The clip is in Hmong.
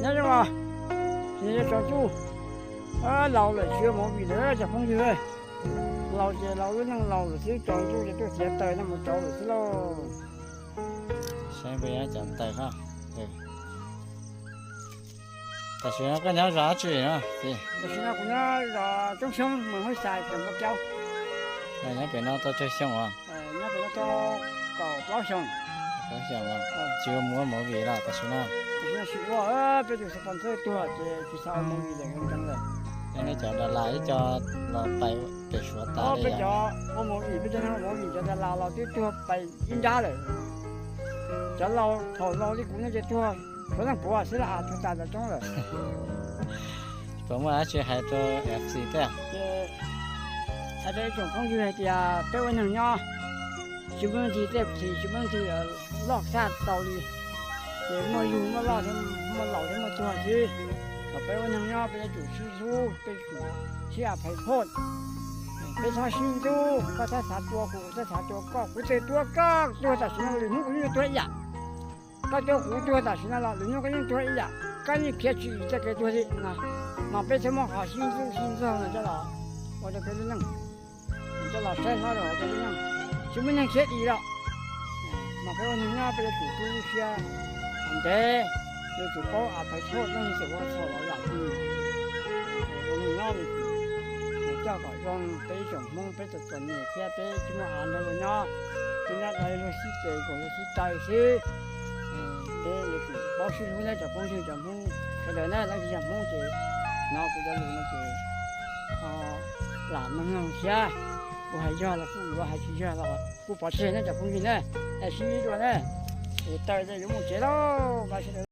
Nyob zoo, tsis tsaus ntuj, laus lawm tsis ua movie lawm cov phooj ywg. Laus ces laus lub neej laus lawm xwb, tsaus ntuj ces tuaj txiav taws no mus tsaus lawm xwb lauj. Saib puas yog cov taws hab. Tam sim no koj nyob zos dab tsi no? Tam sim no kuv nyob zos Toob Xyoob, Moos Hoob Xais, xeev Npab Kaub. Nyob pem no tau tsawg xyoo os? Nyob pem no tau kaum plaub xyoo. Kaum plaub xyoo los tsis ua movie los tam sim no? Tam sim no tsis ua, peb tus sponsor tuag ces tsis xav ua movie lawm, zoo zoo lawm. Nej cov das las ib co los pais pem Suav tas li? Peb cov ua movie, peb cov neeg ua movie cov das las los twb tuag pais ib nrab lawm. Cov laus thaum laus li kuv no ces tuag, Suav Leej Puav xwb los tuag tas cov coob lawm. Puas muaj dab tsi hais rau F C thiab? Hais rau ib tsoom phooj ywg hais tias peb ua neeg nyob tsis muaj leej twg tej phim, tsis muaj leej twg loj tshaj tau li. Ces muaj yug muaj loj thiab, muaj laus thiab muaj tuag xwb. Thaum peb ua neeg nyob peb yuav tsum sib hlub, peb yuav tsum sib a phais phoj. Peb txhob sib ntxub, koj txhob xav tua kuv, kuv txhob xav tua koj, kuv txawm tua koj tuag tam sim no lwm hnub kuv yeej tuag ib yam. Koj tua kuv tuag tam sim no los lwm hnub koj yeej tuag ib yam, koj yeej khiav tsis im txoj kev tuag li no. Mas peb txhob muab qhov sib ntxub sib ntxaug no coj los ua rau peb lub neej, coj los saib hlob rau peb lub neej, tsis muaj neeg khiav dim lawm. Mas peb ua neeg nyob peb yuav tsum tu siab ntev, yuav tsum paub a phais phoj, leej twg txawm ua txhaum los yam twg. Ua neeg nyob yuav tsum coj kom zoo, peb ib tsoom Hmoob peb txom txom nyem thiab peb tsis muaj av nrog luag nyob, peb nyob dai luag sib ceg kom luag sib taw xwb. Peb yuav tsum paub sib hlub na cov phooj ywg cov Hmoob sawv daws na, leej twg yog Hmoob ces hnov kuv cov lus no ces lam mloog mloog thiab, kuv hais yog los kuj yuav, hais tsis yog los kuj pov tseg na cov phooj ywg na. Es sib hlub dua na, es taw ces yuav mus tsev lauj.